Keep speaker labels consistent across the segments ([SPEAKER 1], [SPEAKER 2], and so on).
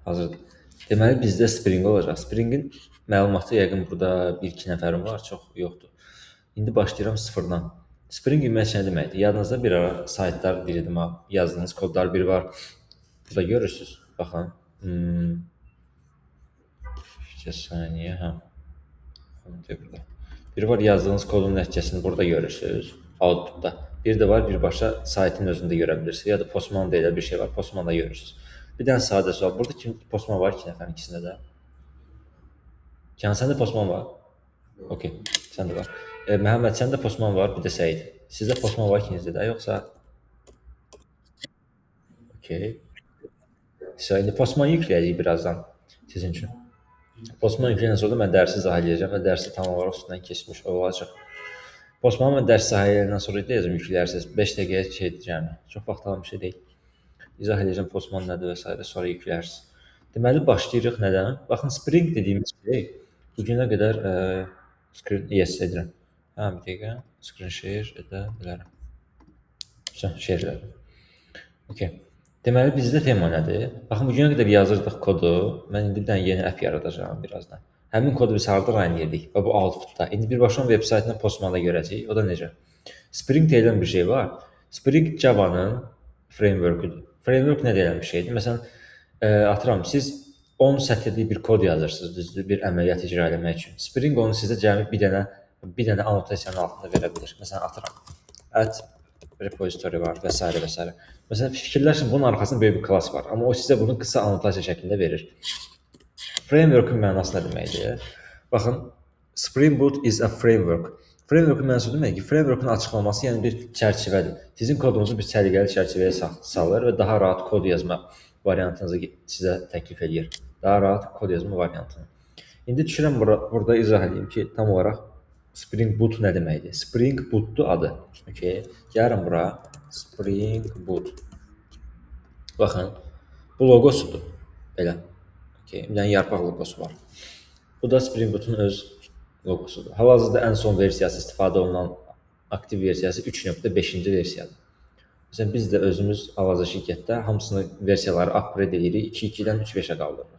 [SPEAKER 1] Hazırdır. Deməli bizdə Spring olacaq. Springin məlumatı yəqin burada bir-iki nəfərin var, çox yoxdur. İndi başlayıram sıfırdan. Spring ümumiyyətcə nə deməkdir? Yadınızda bir ara saytlar deyirdim ha, yazdığınız kodlar bir var. Burada görürsüz. Baxın. Bir saniyə, hə. Burada. Bir var yazdığınız kodun nəticəsini burada görürsüz, outputda. Bir də var birbaşa saytın özündə görə bilirsiniz. Ya da Postman da elə bir şey var, Postmanda görürsüz. Bir dənə sadə sual. Burada kim Postman var iki nəfərin ikisində də? Can, səndə Postman var? Okay, səndə var. Məhəmməd, səndə Postman var, bir də Səid. Sizdə Postman var ikinizdə də, yoxsa? Okay. So, indi Postman yükləyəcəyik birazdan sizin üçün. Postman yükləyəndən sonra da mən dərsi izah eləyəcəm və dərsi tam olaraq üstündən keçmiş olacaq. Postmanı mən dərs izah eləyəndən sonra deyəcəm yüklərsiniz. 5 dəqiqəyə şey edəcəm. Çox vaxt alan bir şey deyil. İzah eləyəcəm Postman nədir və s. sonra yüklərsiniz. Deməli başlayırıq nədən? Baxın Spring dediyimiz şey bu günə qədər screen yes edirəm. Hə, bir dəqiqə screen share edə bilərəm. Sən share elədim. Okay. Deməli bizdə tema nədir? Baxın bu günə qədər yazırdıq kodu. Mən indi bir dənə yeni app yaradacağam birazdan. Həmin kodu biz harda run edirdik? Və bu outputda. İndi birbaşa web saytından Postmanda görəcəyik. O da necə? Spring deyilən bir şey var. Spring Java-nın framework-üdür. Framework nə deyilən bir şeydir? Məsələn, atıram, siz 10 sətirlik bir kod yazırsınız, düzdür, bir əməliyyat icra eləmək üçün. Spring onu sizə cəmi bir dənə annotasiyanın altında verə bilir. Məsələn, atıram, at repository var və s. və s. Məsələn, fikirləşin, bunun arxasında böyük bir class var, amma o sizə bunu qısa annotasiya şəklində verir. Framework-ün mənası nə deməkdir? Baxın, Spring Boot is a framework. Framework-ün mənası deməkdir ki, framework-ün açıqlaması yəni bir çərçivədir. Sizin kodunuzu bir səliqəli çərçivəyə salır və daha rahat kod yazma variantınızı sizə təklif eləyir. Daha rahat kod yazma variantını. İndi düşürəm bura, burada izah edeyim ki, tam olaraq Spring Boot nə deməkdir? Spring Boot'dur adı. Okay. Gəlirəm bura. Spring Boot. Baxın, bu loqosudur. Belə. Okay. Bir dənə yarpaq loqosu var. Bu da Spring Boot'un öz loqosudur. Hal-hazırda ən son versiyası istifadə olunan aktiv versiyası 3.5-ci versiyadır. Məsələn, biz də özümüz hal-hazırda şirkətdə hamısını versiyaları upgrade edirik, 2.2-dən 3.5-ə qaldırırıq.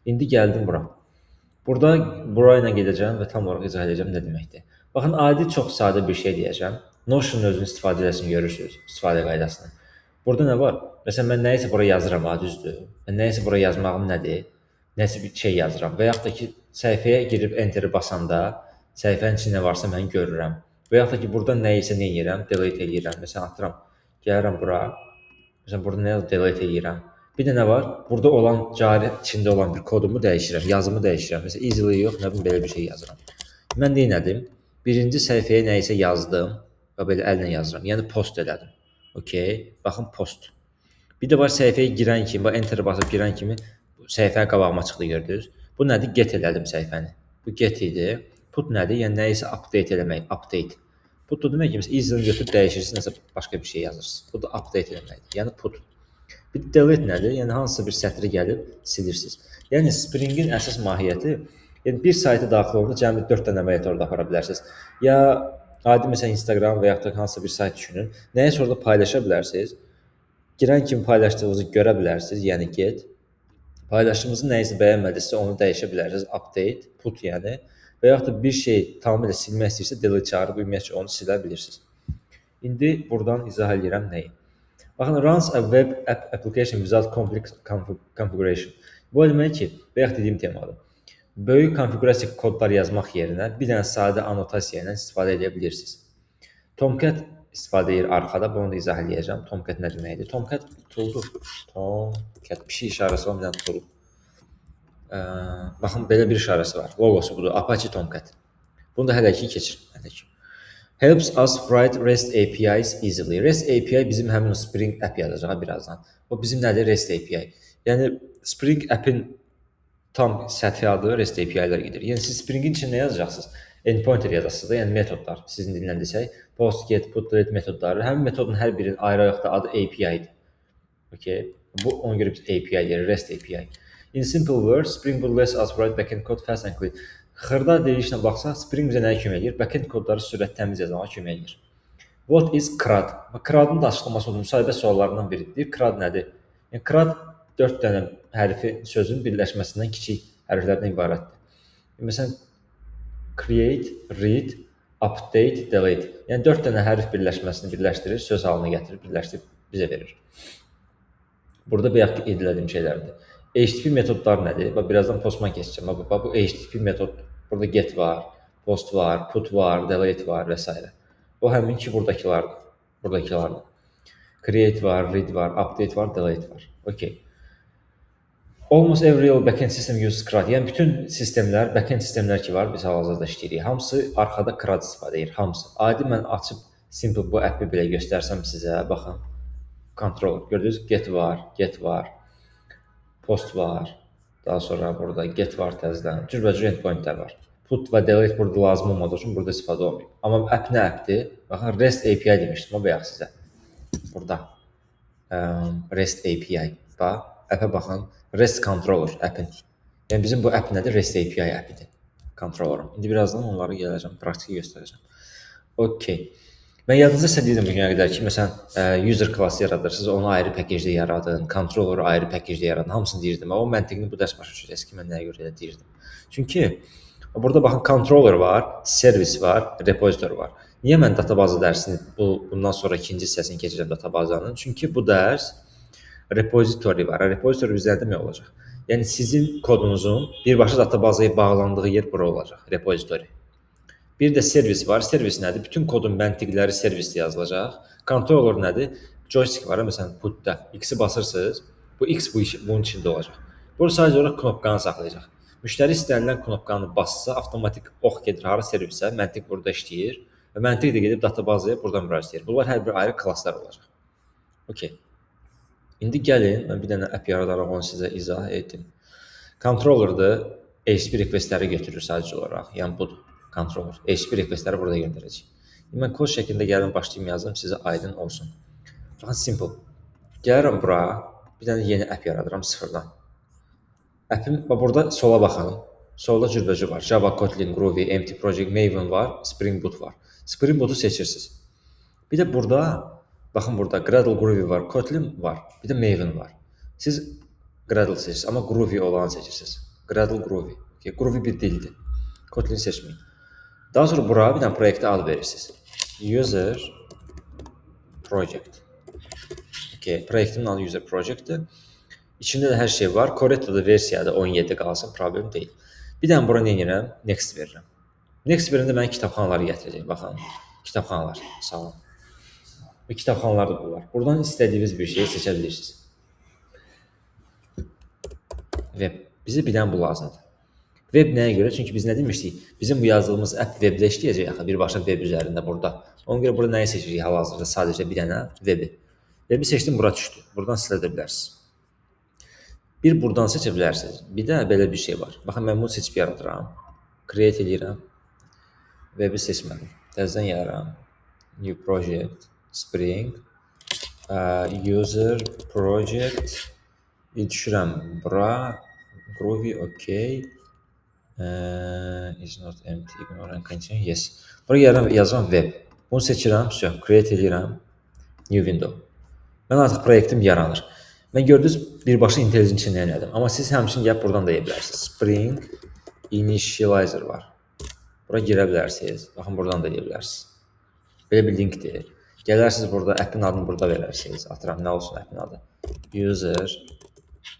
[SPEAKER 1] İndi gəldim bura. Burada bura ilə gedəcəm və tam olaraq izah edəcəm nə deməkdir. Baxın, adi çox sadə bir şey deyəcəm. Notion özünü istifadə edəsini görürsünüz, istifadə qaydasını. Burada nə var? Məsələn, mən nəyisə bura yazıram, ha, düzdür? Mən nəyisə bura yazmağım nədir? Nəsə bir şey yazıram və yaxud da ki, səhifəyə girib Enter-i basanda səhifənin içində nə varsa mən görürəm. Və yaxud da ki, burada nəyisə nə edirəm? Delete eləyirəm. Məsələn, atıram, gəlirəm bura. Məsələn, burada nə delete eləyirəm. Bir də nə var? Burada olan cari içində olan bir kodumu dəyişirəm, yazımı dəyişirəm. Məsələn, easily yox, nə bilim belə bir şey yazıram. Mən nə etdim? Birinci səhifəyə nəyisə yazdım və belə əllə yazıram. Yəni post elədim. Okay, baxın post. Bir də var səhifəyə girən kimi, bax enter basıb girən kimi səhifə qabağıma çıxdı gördünüz. Bu nədir? Get elədim səhifəni. Bu get idi. Put nədir? Yəni nəyisə update eləmək, update. Put da demək ki, məsələn, easily götürüb dəyişirsiniz, nəsə başqa bir şey yazırsınız. Bu da update eləməkdir. Yəni put. Bir də delete nədir? Yəni hansısa bir sətri gəlib silirsiniz. Yəni Springin əsas mahiyyəti, yəni bir sayta daxil olanda cəmi 4 dənə əməliyyat orada apara bilərsiniz. Ya adi məsələn Instagram və yaxud da hansısa bir sayt düşünün. Nəyisə orada paylaşa bilərsiniz. Girən kimi paylaşdığınızı görə bilərsiniz, yəni get. Paylaşdığınızı nəyisə bəyənmədinizsə onu dəyişə bilərsiniz, update, put yəni. Və yaxud da bir şey tamamilə silmək istəyirsə delete çağırıb ümumiyyətcə onu silə bilirsiniz. İndi buradan izah eləyirəm nəyi. Baxın, runs a web app application without complex configuration. Bu o demək ki, bayaq dediyim temadır. Böyük konfiqurasiya kodlar yazmaq yerinə bir dənə sadə annotasiya ilə istifadə edə bilirsiniz. Tomcat istifadə edir arxada, bunu da izah eləyəcəm. Tomcat nə deməkdir? Tomcat tool'dur. Tomcat pişik işarəsi olan bir dənə tool. Baxın, belə bir işarəsi var. Logosu budur. Apache Tomcat. Bunu da hələ ki keçir. Hələ ki. Helps us write REST APIs easily. REST API bizim həmin o Spring app yazacaq birazdan. O bizim nədir? REST API. Yəni Spring app-in tam səthi adı REST API-lər gedir. Yəni siz Spring-in içində nə yazacaqsınız? Endpointer yazacaqsınız da, yəni metodlar. Sizin dillə desək, post, get, put, delete metodları. Həmin metodun hər birinin ayrı-ayrılıqda adı API-dir. Okay? Bu ona görə biz API deyirik, REST API. In simple words, Spring Boot lets us write backend code fast and clean. Xırda deyilişlə baxsaq, Spring bizə nəyə kömək edir? Backend kodları sürət təmiz yazmağa kömək edir. What is CRUD? CRUD-ın da açıqlaması odur, müsahibə suallarından biridir. CRUD nədir? Yəni CRUD 4 dənə hərfi sözün birləşməsindən kiçik hərflərdən ibarətdir. Məsələn, create, read, update, delete. Yəni 4 dənə hərf birləşməsini birləşdirir, söz halına gətirir, birləşdirib bizə verir. Burada bayaq qeyd elədiyim şeylərdir. HTTP metodlar nədir? Bax, birazdan Postman keçəcəm. Bax, bu HTTP metod, burada get var, post var, put var, delete var və s. O həmin ki, buradakılardır. Buradakılardır. Create var, read var, update var, delete var. Okay. Almost every real backend system uses CRUD. Yəni bütün sistemlər, backend sistemlər ki var, biz hal-hazırda işləyirik. Hamısı arxada CRUD istifadə edir, hamısı. Adi mən açıb simple bu app'i belə göstərsəm sizə, baxın. Controller. Gördünüz, get var, get var, post var. Daha sonra burada get var təzədən. Cürbəcür endpointlər var. Put və delete burada lazım olmadığı üçün burada istifadə olmayıb. Amma app nə app'dir? Baxın, REST API demişdim o bayaq sizə. Burada REST API. Bax, app'ə baxın. REST controller app'in. Yəni bizim bu app nədir? REST API app'idir. Controller'ım. İndi birazdan onları gələcəm, praktiki göstərəcəm. Okay. Mən yadınızda sizə deyirdim bu günə qədər ki, məsələn, user klası yaradırsınız, onu ayrı package-də yaradın, controller'ı ayrı package-də yaradın, hamısını deyirdim. Amma o məntiqini bu dərs başa düşəcəksiniz ki, mən nəyə görə elə deyirdim. Çünki burada baxın, controller var, servis var, repository var. Niyə mən databaza dərsini bundan sonra ikinci hissəsini keçəcəm databazanın? Çünki bu dərs repository var. Repository bizdə nə demək olacaq? Yəni sizin kodunuzun birbaşa databazaya bağlandığı yer bura olacaq, repository. Bir də servis var. Servis nədir? Bütün kodun məntiqləri servisdə yazılacaq. Controller nədir? Joystick var, məsələn, putda X-i basırsınız, bu X bunun içində olacaq. Burada sadəcə olaraq knopkanı saxlayacaq. Müştəri istənilən knopkanı bassa, avtomatik ox gedir hara servisə, məntiq burada işləyir və məntiq də gedib databazaya buradan müraciət edir. Bunlar hər bir ayrı klasslar olacaq. Okay. İndi gəlin, mən bir dənə app yaradaraq onu sizə izah edim. Controller'dır, HTTP requestləri götürür sadəcə olaraq, yəni budur. Controller. HTTP requestləri burada göndərəcək. İndi mən kod şəklində gəlim, başlayım yazım, sizə aydın olsun. Baxın, simple. Gəlirəm bura, bir dənə yeni app yaradıram sıfırdan. App'im, bax burada sola baxın. Solda cürbəcür var. Java, Kotlin, Groovy, Empty Project, Maven var, Spring Boot var. Spring Boot'u seçirsiniz. Bir də burada, baxın burada Gradle Groovy var, Kotlin var, bir də Maven var. Siz Gradle seçirsiniz, amma Groovy olanı seçirsiniz. Gradle Groovy. Okay, Groovy bir dildir. Kotlin seçməyin. Daha sonra bura bir dənə proyektə ad verirsiniz. User Project. Okay, proyektimin adı User Project'dir. İçində də hər şey var. Corretto'da versiyada 17 qalsın, problem deyil. Bir dənə bura nə edirəm? Next verirəm. Next verəndə mənə kitabxanaları gətirəcək. Baxın, kitabxanalar, sağ olun. Bu kitabxanalar da bunlar. Buradan istədiyiniz bir şeyi seçə bilirsiniz. Web. Bizə bir dənə bu lazımdır. Web nəyə görə? Çünki biz nə demişdik? Bizim bu yazdığımız app webdə işləyəcək axı, birbaşa web üzərində burada. Ona görə burada nəyi seçirik hal-hazırda? Sadəcə bir dənə webi. Webi seçdim, bura düşdü. Buradan silə də bilərsiniz. Bir buradan seçə bilərsiniz. Bir də belə bir şey var. Baxın, mən bunu seçib yaradıram. Create eləyirəm. Webi seçmədim. Təzədən yaradıram. New Project, Spring, User Project. Düşürəm bura. Groovy, okay. Is not empty, ignore and continue, yes. Bura gəlirəm, yazıram web. Bunu seçirəm, so, create eləyirəm, new window. Mən artıq proyektim yaranır. Mən gördünüz, birbaşa IntelliJ-in içindən elədim. Amma siz həmçinin gəlib buradan da edə bilərsiniz. Spring Initializer var. Bura girə bilərsiniz. Baxın, buradan da edə bilərsiniz. Belə bir linkdir. Gələrsiniz burada, app'in adını burada verərsiniz. Atıram, nə olsun app'in adı? User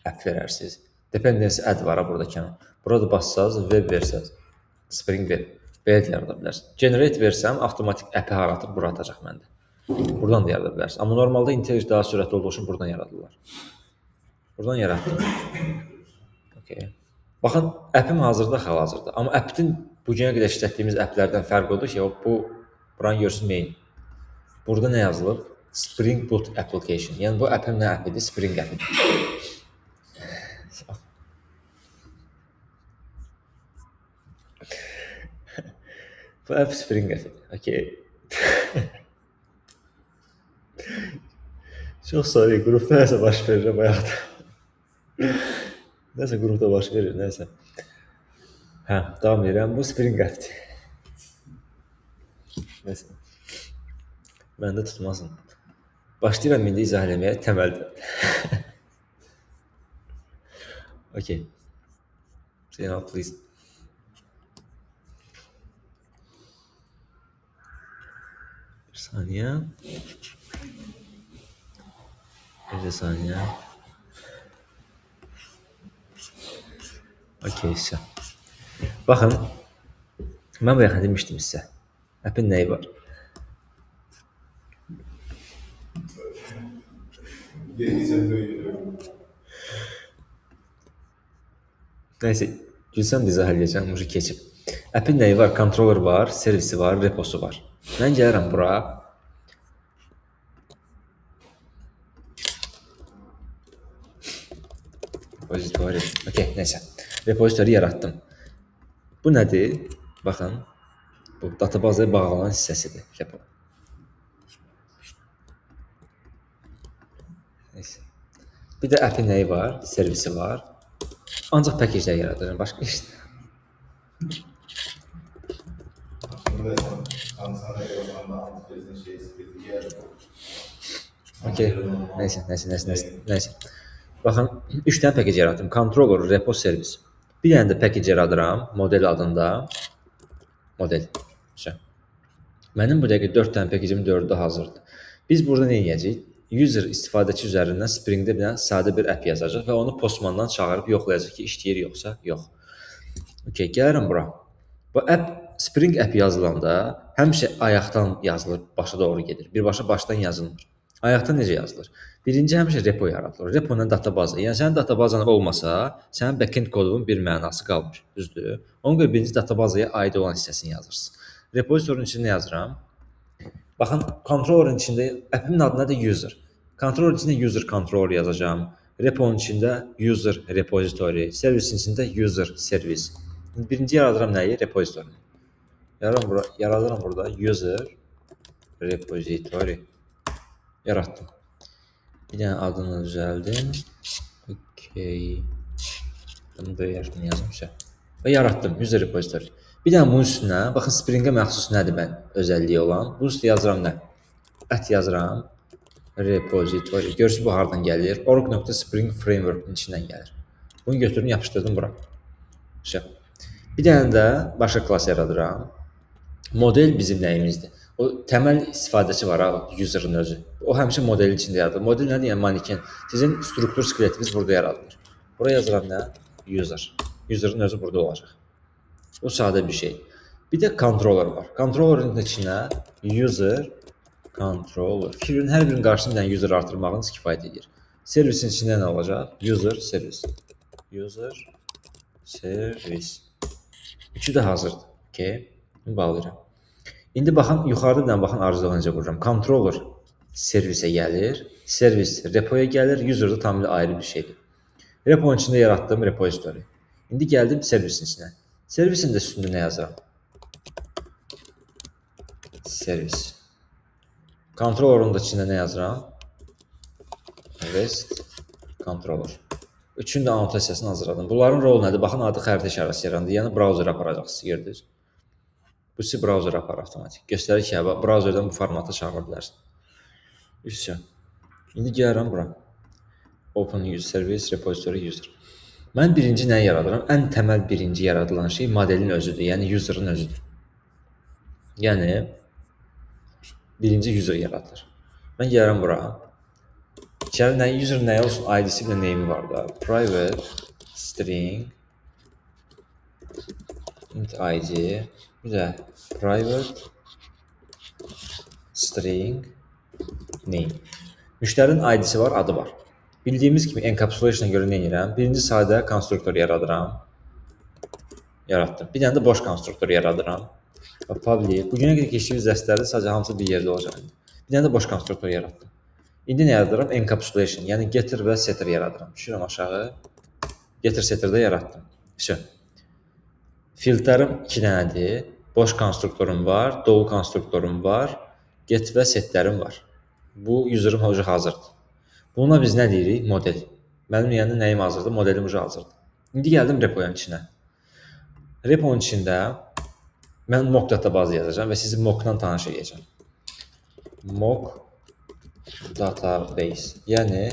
[SPEAKER 1] app verərsiniz. Dependency add var ha burada kənar. Burada bassaz, web versəz, Spring Web, belə də yarada bilərsiniz. Generate versəm, avtomatik app'i hara atır, bura atacaq məndə. Buradan da yarada bilərsiniz. Amma normalda IntelliJ daha sürətli olduğu üçün buradan yaradırlar. Buradan yaratdım. Okay. Baxın, app'im hazırda, hal-hazırda. Amma app'in bu günə qədər işlətdiyimiz app'lərdən fərqi odur ki, bu, buranı görürsünüz main. Burada nə yazılıb? Spring Boot Application. Yəni bu app'im nə app'idir? Spring app'idir. Bu app Spring app'idir. Okay. Çox sorry, qrupda nəsə baş verir bayaqda. Nəsə qrupda baş verir, nəsə. Hə, davam edirəm. Bu Spring app'dir. Nəsə. Məndə tutmasın. Başlayıram indi izah eləməyə təməldə. Okay. Zeynal, please. Bir saniyə. Bir də saniyə. Okay, isə. Baxın, mən bayaq nə demişdim sizə? App'in nəyi var? Nəysə, gülsəm də izah eləyəcəm, ucu keçib. App'in nəyi var? Controller var, servisi var, reposu var. Mən gəlirəm bura. Repository. Okay, nəysə. Repository yaratdım. Bu nədir? Baxın, bu databazaya bağlanan hissəsidir repo. Nəysə. Bir də app'in nəyi var? Servisi var. Ancaq package-lər yaradıram, başqa heç nə. Okay, nəysə. Baxın, 3 dənə package yaratdım. Controller, repo, servis. Bir dənə də package yaradıram, model adında. Model. Mənim bu dəqiqə 4 dənə package'im 4-ü də hazırdır. Biz burada nə edəcəyik? User istifadəçi üzərindən Spring'də bir dənə sadə bir app yazacaq və onu Postman'dan çağırıb yoxlayacaq ki, işləyir yoxsa yox. Okay, gəlirəm bura. Bu app, Spring app yazılanda həmişə ayaqdan yazılır, başa doğru gedir. Birbaşa başdan yazılmır. Ayaqdan necə yazılır? Birinci həmişə repo yaradılır. Repo nə databaza. Yəni sənin databazan olmasa, sənin backend kodunun bir mənası qalmır. Düzdür? Ona görə birinci databazaya aid olan hissəsini yazırsınız. Repozitorun içində nə yazıram? Baxın, controller'ın içində app'imin adı nədir? User. Controller içində user controller yazacağam. Repo'nun içində user repository, servisin içində user service. Birinci yaradıram nəyi? Repository. Yaradıram burada user repository. Yaratdım. Bir dənə adını düzəldim. Okay. Bunu böyük hərflə yazmışam. Və yaratdım user repository. Bir dənə bunun üstünə, baxın Spring'ə məxsus nədir mən özəlliyi olan? Bunun üstünə yazıram nə? At yazıram. Repository. Görürsünüz bu hardan gəlir? Org.spring framework-ın içindən gəlir. Bunu götürdüm, yapışdırdım bura. Bir dənə də başqa klass yaradıram. Model bizim nəyimizdir? O təməl istifadəçi var ha, user'ın özü. O həmişə modelin içində yaradılır. Model nədir? Yəni maniken. Sizin struktur skeletiniz burada yaradılır. Buraya yazıram nə? User. User'ın özü burada olacaq. O sadə bir şey. Bir də controller var. Controller'ın içinə user controller. Fikrin hər birinin qarşısında bir dənə user artırmağınız kifayət edir. Servisin içində nə olacaq? User service. User service. Üçü də hazırdır. Okay. Bunu bağlayıram. İndi baxın, yuxarıda bir dənə baxın arzuda necə qururam. Controller servisə gəlir, servis repoya gəlir, user da tamamilə ayrı bir şeydir. Reponun içində yaratdığım repository. İndi gəldim servisin içinə. Servisin də üstündə nə yazıram? Servis. Controller'ın da içində nə yazıram? REST controller. Üçünün də annotasiyasını hazırladım. Bunların rolu nədir? Baxın, artıq xəritə işarəsi yarandı. Yəni browser aparacaqsınız, gördünüz. Bu sizi browser aparır avtomatik. Göstərir ki, browserdən bu formata çağıra bilərsin. Üstə. İndi gəlirəm bura. Open User Service, Repository User. Mən birinci nəyi yaradıram? Ən təməl birinci yaradılan şey modelin özüdür. Yəni user'ın özüdür. Yəni birinci user yaradılır. Mən gəlirəm bura. İçəri nə, user nəyi olsun? ID-si bir də name'i var da. Private string int ID, bir də private string name. Müştərinin ID-si var, adı var. Bildiyimiz kimi encapsulation-a görə nə edirəm? Birinci sadə konstruktor yaradıram. Yaratdım. Bir dənə də boş konstruktor yaradıram. Public. Bugünə qədər keçdiyimiz dərslərdə sadəcə hamısı bir yerdə olacaq. Bir dənə də boş konstruktor yaratdım. İndi nə yaradıram? Encapsulation, yəni getter və setter yaradıram. Düşürəm aşağı. Getter setterdə yaratdım. Vəsə. Filtlərim 2 dənədir. Boş konstruktorum var, dolu konstruktorum var, get və setlərim var. Bu user'ım ucu hazırdır. Buna biz nə deyirik? Model. Mənim yəni nəyim hazırdır? Modelim ucu hazırdır. İndi gəldim repo'nun içinə. Repo'nun içində mən mock database yazacağam və sizi mock'dan tanış edəcəm. Mock database. Yəni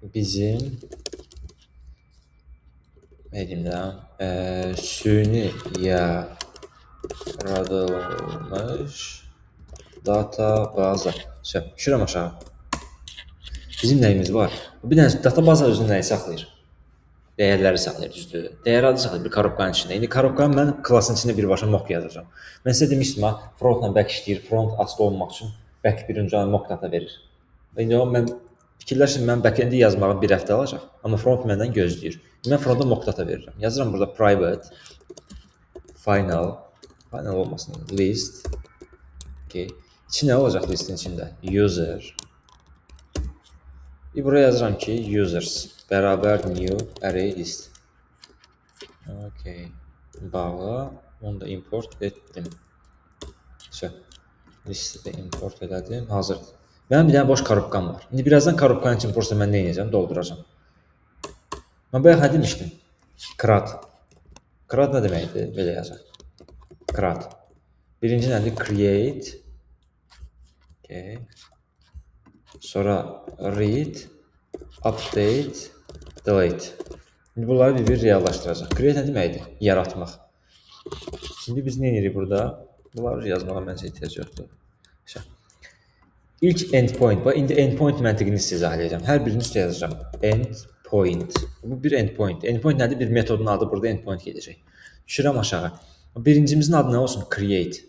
[SPEAKER 1] Bizim nə deyim də, süni yaradılmış data baza. Düşürəm aşağı. Bizim nəyimiz var? Bir dənə data baza özünü nəyi saxlayır? Dəyərləri saxlayır, düzdür? Dəyər adı saxlayır bir korobkanın içində. İndi korobkanı mən klasın içində birbaşa mock yazacağam. Mən sizə demişdim, ha, frontla back işləyir. Front asılı olmaq üçün back birinci mock data verir. İndi o mən fikirləşin, mən backend'i yazmağım bir həftə alacaq, amma front məndən gözləyir. Mən fronta mock data verirəm. Yazıram burada private final, final olmasın, list. Okay. İçi nə olacaq listin içində? User. Bir buraya yazıram ki, users bərabər new array list. Okay. Bağla. Onu da import etdim. So, listi də import elədim. Hazırdır. Mənim bir dənə boş korobkam var. İndi birazdan korobkanın için prosta mən nə edəcəm? Dolduracağam. Mən bayaq nə demişdim? CRUD. CRUD nə deməkdir? Belə yazaq. CRUD. Birinci nədir? Create. Okay. Sonra read, update, delete. İndi bunları bir-bir reallaşdıracaq. Create nə deməkdir? Yaratmaq. İndi biz nə edirik burada? Bunları yazmağa məncə ehtiyac yoxdur. İlk endpoint. Bax, indi endpoint məntiqini sizə izah edəcəm. Hər birini üstə yazacağam. Endpoint. Bu bir endpoint. Endpoint nədir? Bir metodun adı burada endpoint gedəcək. Düşürəm aşağı. Birincimizin adı nə olsun? Create.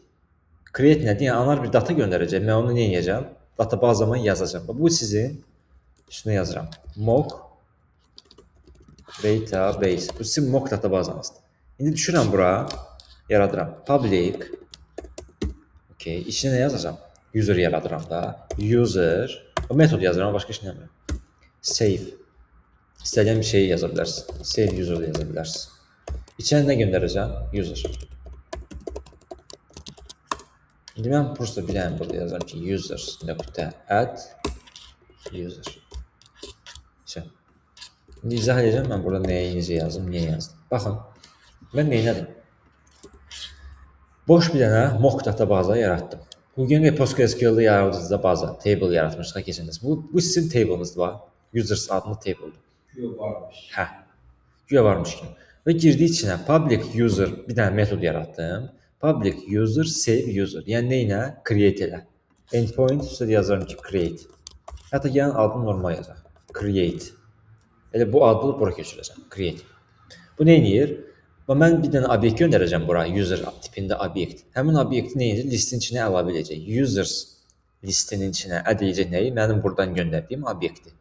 [SPEAKER 1] Create nədir? Yəni, anar bir data göndərəcək. Mən onu nə edəcəm? Data bazama yazacağam. Bu sizin üstünə yazıram. Mock database. Bu sizin mock data bazanızdır. İndi düşürəm bura, yaradıram. Public. Okay. İçinə nə yazacağam? User yaradıram da. User. O metod yazıram, amma başqa heç nə eləmirəm. Save. İstədiyən bir şeyi yaza bilərsiniz. Save user da yaza bilərsiniz. İçinə nə göndərəcəm? User. İndi mən prosta bir dənə burada yazıram ki, users nöqtə add user. Şey. İndi izah edəcəm mən burada nəyi necə yazdım, niyə yazdım. Baxın, mən nə etdim? Boş bir dənə mock data baza yaratdım. Bugün bir PostgreSQL-da yaradıcıda baza, table yaratmışdıq keçən dərs. Bu sizin table'ınızdır, bax. Users adlı table'dır.
[SPEAKER 2] Güya varmış.
[SPEAKER 1] Hə, güya varmış kimi. Və girdi içinə public user bir dənə metod yaratdım. Public user save user. Yəni nə ilə? Create elə. Endpoint üstə yazıram ki, create. Hətta gəlin adını normal yazaq. Create. Elə bu adı bura keçirəcəm. Create. Bu nə eləyir? Və mən bir dənə obyekt göndərəcəm bura, user tipində obyekt. Həmin obyekti nə edir? Listin içinə əlavə edəcək. Users listinin içinə add edəcək nəyi? Mənim buradan göndərdiyim obyekti.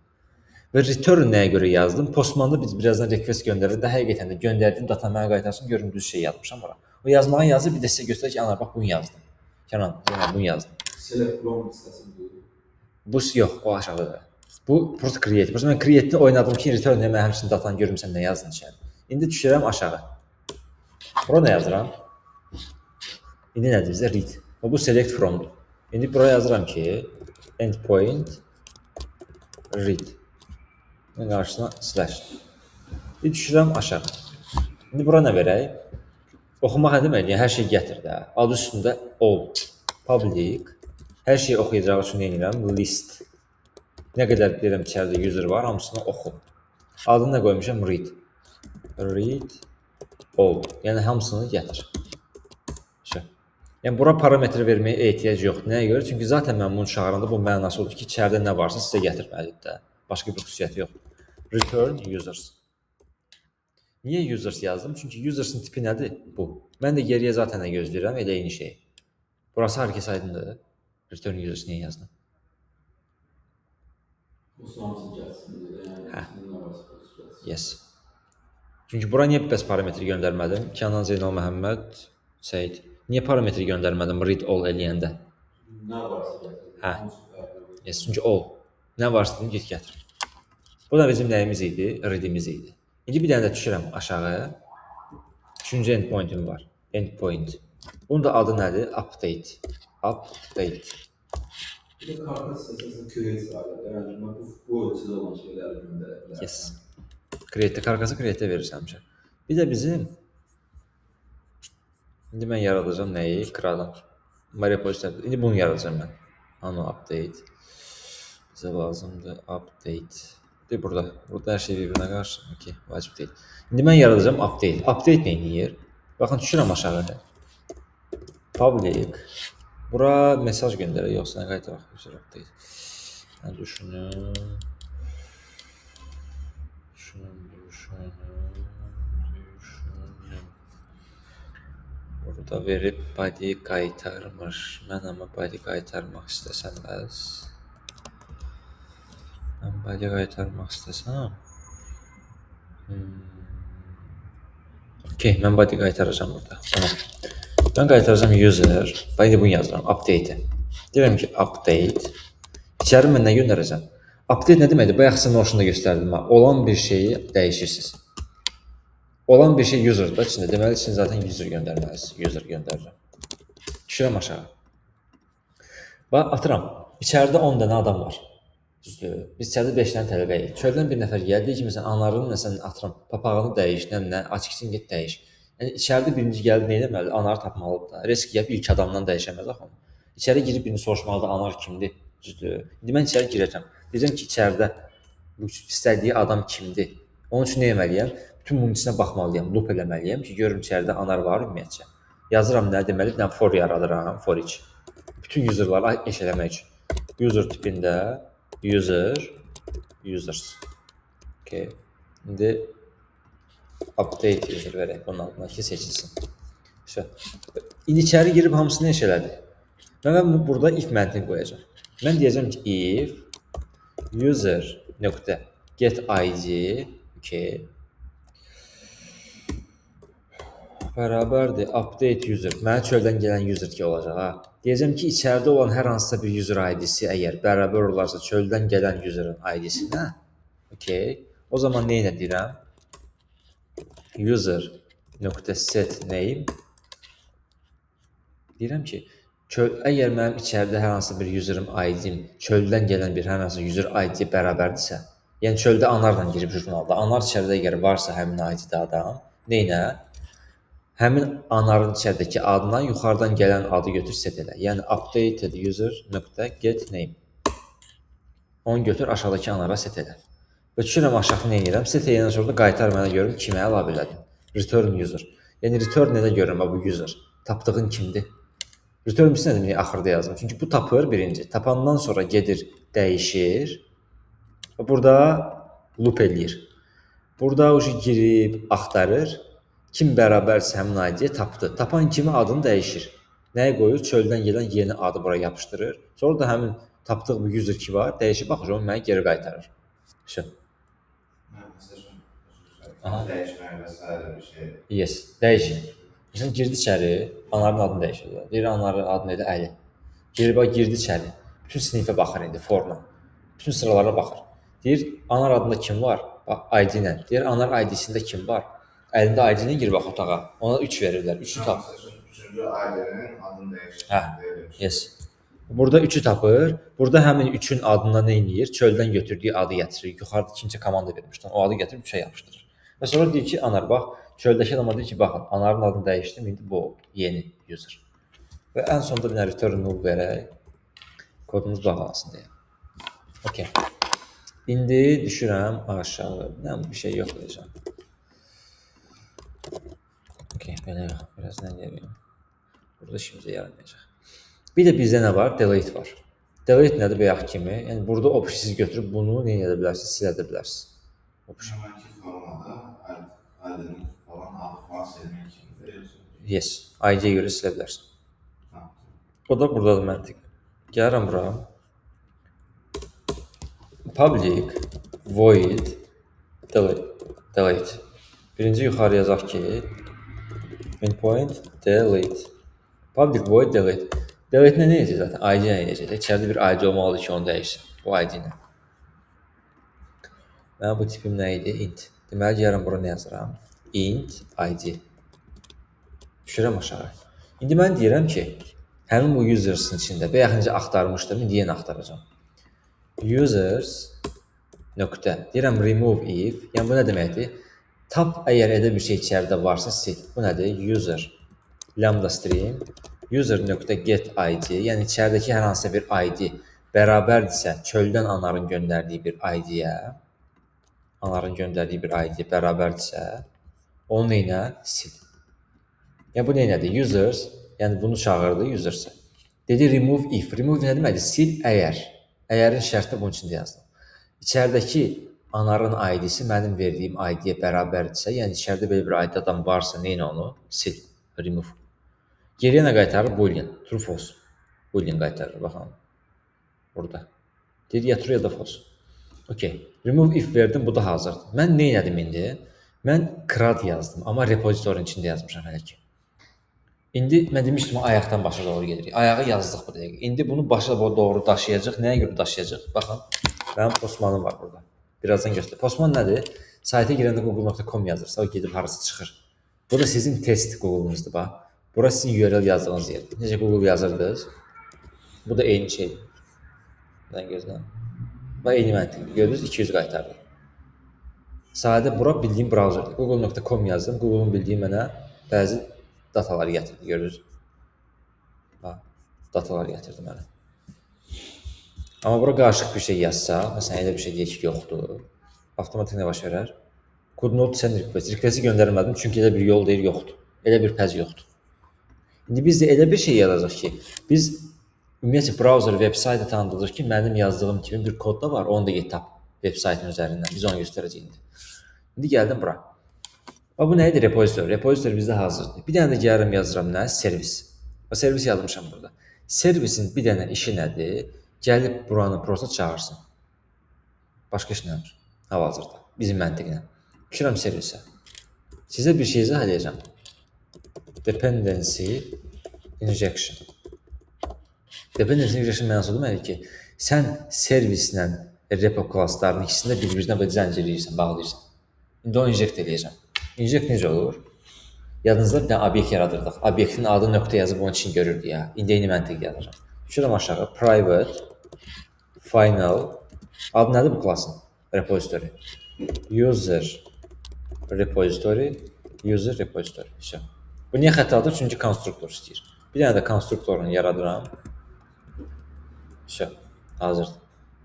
[SPEAKER 1] Və return nəyə görə yazdım? Postmanda biz birazdan request göndərəndə həqiqətən də göndərdiyim data mənə qaytarsın, görüm düz şey yazmışam ora. O yazmağı yazır, bir də sizə göstərir ki, ana bax bunu yazdım. Kənan, Kənan bunu yazdım.
[SPEAKER 2] Select from listəsi bu.
[SPEAKER 1] Bu yox, o aşağıdadır. Bu prosta create. Prosta mən create-ni oynadım ki, return mən həmçinin datanı görüm sən nə yazdın içəri. İndi düşürəm aşağı. Bura nə yazıram? İndi nədir bizə? Read. Və bu select fromdur. İndi bura yazıram ki, endpoint read. Bunun qarşısına slash. Bir düşürəm aşağı. İndi bura nə verək? Oxumaq nə deməkdir? Yəni, hər şey gətir də. Adı üstündə all. Public. Hər şeyi oxuyacağı üçün nə edirəm? List. Nə qədər deyirəm içəridə user var, hamısını oxu. Adını nə qoymuşam? Read. Read all. Yəni, hamısını gətir. Şə. Yəni, bura parametre verməyə ehtiyac yoxdur. Nəyə görə? Çünki zaten mən bunu çağıranda bu mənası odur ki, içəridə nə varsa sizə gətirməlidir də. Başqa bir xüsusiyyəti yoxdur. Return users. Niyə users yazdım? Çünki users'ın tipi nədir? Bu. Mən də geriyə zaten nə gözləyirəm? Elə eyni şey. Burası hər kəs aydındır. Return users niyə yazdım?
[SPEAKER 2] Bu hamısı gəlsin deyə. Yəni,
[SPEAKER 1] Hə.
[SPEAKER 2] içində nə varsa gəlsin.
[SPEAKER 1] Yes. Çünki bura niyə bəs parametri göndərmədim? Kənan Zeynal Məhəmməd Səid. Niyə parametri göndərmədim read all eləyəndə?
[SPEAKER 2] Nə varsa gətir.
[SPEAKER 1] Hə.
[SPEAKER 2] Hamısı fərqli.
[SPEAKER 1] Yes, çünki all. Nə varsa dedim, get gətir. Bu da bizim nəyimiz idi? Readimiz idi. İndi bir dənə də düşürəm aşağı. Üçüncü endpointim var. Endpoint. Bunun da adı nədir? Update. Update.
[SPEAKER 2] Bir də karkas hissəsində create sayılır. Yəni bu ölçüdə olan şeyləri göndərə bilərsən.
[SPEAKER 1] Yes. Create-də, karkası create-də verirsən həmişə. Bir də bizim indi mən yaradacağam nəyi? CRUD-dan. Repository. İndi bunu yaradacağam mən. Ano update. Bizə lazımdır update. Deyir burada. Burada hər şey bir-birinə qarışır. Okey, vacib deyil. İndi mən yaradacağam update. Update nə edir? Baxın, düşürəm aşağı. Public. Bura mesaj göndərək, yoxsa nə qaytaraq? User update. Mən düşünüm. Düşünüm. Burada verib body qaytarmır. Mən amma body qaytarmaq istəsəm bəs. Mən body qaytarmaq istəsəm. Okey, mən body qaytaracağam burada. Tamam. Mən qaytaracağam user. Bax, indi bunu yazıram, update-i. Deyirəm ki, update. İçəri mən nə göndərəcəm? Update nə deməkdir? Bayaq sizə Notion-da göstərdim. Olan bir şeyi dəyişirsiniz. Olan bir şey user'da içində. Deməli, içində zaten user göndərməlisiniz. User göndərirəm. Düşürəm aşağı. Bax, atıram. İçəridə 10 dənə adam var. Düzdür. Biz içəridə 5 dənə tələbəyik. Çöldən bir nəfər gəldi, deyir ki, məsələn, anarın, məsələn, atıram, papağını dəyiş, nə, açıq get dəyiş. Yəni, içəridə birinci gəlib nə etməlidir? Anarı tapmalıdır da. Risk gəlib ilk adamdan dəyişəməz axı onu. İçəri girib birini soruşmalıdır, anar kimdir? Düzdür. İndi mən içəri girəcəm. Deyəcəm ki, içəridə bu istədiyi adam kimdir? Onun üçün nə etməliyəm? Bütün bunun içinə baxmalıyam, loop eləməliyəm ki, görüm içəridə anar var ümumiyyətcə. Yazıram nə deməli? Bir dənə for yaradıram, for each. Bütün userları eş eləmək üçün. User tipində user, users. Okay. İndi update user verək bunun adına ki, seçilsin. Vəsə. İndi içəri girib hamısını eş elədi. Mən burada if məntiqi qoyacağam. Mən deyəcəm ki, if user nöqtə get ID, okay, bərabərdir update user. Mənə çöldən gələn user ki olacaq ha. Deyəcəm ki, içəridə olan hər hansısa bir user ID-si əgər bərabər olarsa çöldən gələn user'ın ID-sinə, okay, o zaman nə ilə deyirəm? User nöqtə set name. Deyirəm ki, əgər mənim içəridə hər hansısa bir user'ım ID-m çöldən gələn bir hər hansısa user ID bərabərdirsə, yəni çöldə anarla girib jurnalda, anar içəridə əgər varsa həmin ID-də adam, nə ilə? Həmin anarın içəridəki adına yuxarıdan gələn adı götür, set elə. Yəni updated user nöqtə get name. Onu götür, aşağıdakı anara set elə. Və düşürəm aşağı nə edirəm? Set eləyəndən sonra da qaytar mənə görüm kimə əlavə elədim. Return user. Yəni return elə görürəm bu user. Tapdığın kimdir? Return bilsin nə demək axırda yazdım. Çünki bu tapır birinci. Tapandan sonra gedir, dəyişir. Və burada loop eləyir. Burada o girib axtarır. Kim bərabərsə həmin ID-yə tapdı. Tapan kimi adını dəyişir. Nəyi qoyur? Çöldən gələn yeni adı bura yapışdırır. Sonra da həmin tapdığı bu user ki var, dəyişib baxır, onu mənə geri qaytarır. Şu.
[SPEAKER 3] Dəyişmək və s. bir şey.
[SPEAKER 1] Yes, dəyişir. Məsələn, girdi içəri, anarın adını dəyişir. Deyir, anarın adını elə Əli. Girib, girdi içəri. Bütün sinifə baxır indi, forla. Bütün sıralara baxır. Deyir, anar adında kim var? Bax, ID ilə. Deyir, anar ID-sində kim var? Əlində ID ilə gir bax otağa. Ona 3 verirlər. 3-ü tap.
[SPEAKER 3] Üçüncü ID-nin adını dəyişir.
[SPEAKER 1] Hə, yes. Burada 3-ü tapır. Burada həmin 3-ün adına nə eləyir? Çöldən götürdüyü adı gətirir. Yuxarıda kimsə komanda vermişdi. O adı gətirib 3-ə yapışdırır. Və sonra deyir ki, anar bax, çöldəki adama deyir ki, baxın, anarın adını dəyişdim, indi bu oldu. Yeni user. Və ən sonda bir dənə return null verək. Kodumuz bağlansın deyə. Okay. İndi düşürəm aşağı. Nə, bir şey yoxlayacağam. Okay, belə yox. Biraz nə deyim? Burada işimizə yaramayacaq. Bir də bizdə nə var? Delete var. Delete nədir bayaq kimi? Yəni burada option siz götürüb bunu nə edə bilərsiniz? Silə də bilərsiniz. Option.
[SPEAKER 3] Formada ID-nin falan adı falan silmək kimidir, yoxsa?
[SPEAKER 1] Yes, ID-yə görə silə bilərsən. O da buradadır məntiq. Gəlirəm bura. Public void delete. Birinci yuxarı yazaq ki, endpoint delete. Public void delete. Delete nə edəcək zaten? ID nə edəcək? İçəridə bir ID olmalıdır ki, onu dəyişsin. Bu ID ilə. Mənim bu tipim nə idi? Int. Deməli, gəlirəm bura nə yazıram? Int ID. Düşürəm aşağı. İndi mən deyirəm ki, həmin bu users'ın içində, bayaq necə axtarmışdım, indi yenə axtaracağam. Users nöqtə. Deyirəm remove if. Yəni bu nə deməkdir? Tap əgər elə bir şey içəridə varsa sil. Bu nədir? User lambda string user nöqtə get ID, yəni içəridəki hər hansısa bir ID bərabərdirsə çöldən anarın göndərdiyi bir ID-yə. Anarın göndərdiyi bir ID bərabərdirsə, onu neynə? Sil. Yəni bu neynədir? Users, yəni bunu çağırdı users-ı. Dedi remove if. Remove nə deməkdir? Sil əgər. Əgərin şərtini bunun içində yazdım. İçəridəki Anarın ID-si mənim verdiyim ID-yə bərabərdirsə, yəni içəridə belə bir ID adam varsa, neynə onu? Sil. Remove. Geriyə nə qaytarır? Boolean. True, false. Boolean qaytarır. Baxın. Burada. Deyir ya true ya da false. Okay. Remove if verdim, bu da hazırdır. Mən nə elədim indi? Mən CRUD yazdım, amma repozitorun içində yazmışam hələ ki. İndi mən demişdim ayaqdan başa doğru gedirik. Ayağı yazdıq bu dəqiqə. İndi bunu başa doğru daşıyacaq. Nəyə görə daşıyacaq? Baxın, mənim Postmanım var burada. Birazdan göstər. Postman nədir? Sayta girəndə google.com yazırsa, o gedib harası çıxır. Bu da sizin test Google-unuzdur bax. Bura sizin URL yazdığınız yerdir. Necə Google yazırdınız? Bu da eyni şeydir. Mən gözlə. Bax eyni məntiqdir. Gördünüz 200 qaytardı. Sadə bura bildiyim brauzerdir. Google.com yazdım. Google-un bildiyi mənə bəzi dataları gətirdi. Gördünüz? Bax, datalar gətirdi mənə. Amma bura qarışıq bir şey yazsa, məsələn elə bir şey deyək ki, yoxdur. Avtomatik nə baş verər? Could not send request. Request-i göndərmədim çünki elə bir yol deyir yoxdur. Elə bir path yoxdur. İndi biz də elə bir şey yazacaq ki, biz ümumiyyətcə browser web saytı tanıdırıq ki, mənim yazdığım kimi bir kod da var, onu da get tap web saytın üzərindən. Biz onu göstərəcəyik indi. İndi gəldim bura. Bax bu nə idi? Repozitor. Repozitor bizdə hazırdır. Bir dənə də gəlirəm yazıram nə? Servis. Bax servis yazmışam burada. Servisin bir dənə işi nədir? Gəlib buranı prosta çağırsın. Başqa iş nədir? Hal-hazırda. Bizim məntiqlə. Düşürəm servisə. Sizə bir şey izah edəcəm. Dependency injection. Dependency injection mənası o deməkdir ki, sən servislə repo klasslarının ikisini də bir-birinə belə zəncirləyirsən, bağlayırsan. İndi onu inject eləyəcəm. Inject necə olur? Yadınızda bir dənə obyekt yaradırdıq. Obyektin adı nöqtə yazıb onun için görürdü ya. İndi eyni məntiq yazacağam. Düşürəm aşağı. Private final adı nədir bu klassın? Repository. User repository, user repository. Vəsə. Bu niyə xətadır? Çünki konstruktor istəyir. Bir dənə də konstruktorunu yaradıram. Vəsə. Hazırdır.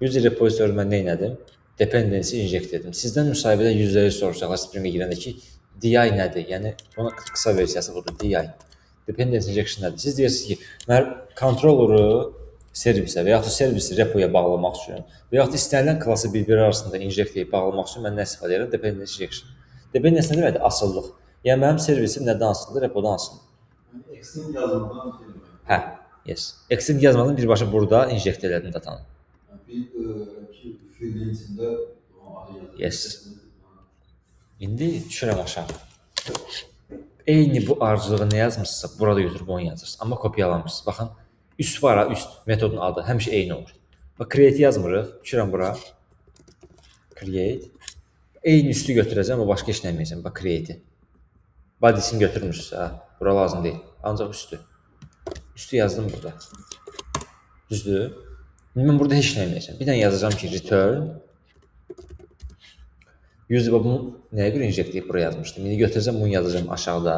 [SPEAKER 1] User repository mən nə etdim? Dependency inject etdim. Sizdən müsahibədə %100 soruşacaqlar Spring'e girəndə ki, DI nədir? Yəni onun qısa versiyası budur, DI. Dependency injection nədir? Siz deyirsiniz ki, mən controller'ı servisə və yaxud da servisi repoya bağlamaq üçün və yaxud da istənilən klassı bir-biri arasında inject edib bağlamaq üçün mən nə istifadə edirəm? Dependency injection. Dependency nə deməkdir? Asıllıq. Yəni mənim servisim nədən asılıdır? Repodan asılıdır.
[SPEAKER 2] Yəni extend yazmadan şey demək.
[SPEAKER 1] Hə, yes. Extend yazmadan birbaşa burada inject elədim datanı.
[SPEAKER 2] Yəni bir ki fieldin içində o adı yazır.
[SPEAKER 1] Yes. İndi düşürəm aşağı. Eyni bu ardıcılığı nə yazmışsınızsa, burada götürüb onu yazırsınız. Amma kopyalamırsınız. Baxın, üst var ha, üst metodun adı həmişə eyni olur. Bax, create yazmırıq. Düşürəm bura. Create. Eyni üstü götürəcəm, amma başqa heç nə etməyəcəm. Bax, create-i. Body-sini götürmürsünüz ha. Bura lazım deyil. Ancaq üstü. Üstü yazdım burada. Düzdür? İndi mən burada heç nə etməyəcəm. Bir dənə yazacağam ki, return user bunu nəyə görə inject edib buraya yazmışdım. İndi götürəcəm bunu yazacağam aşağıda.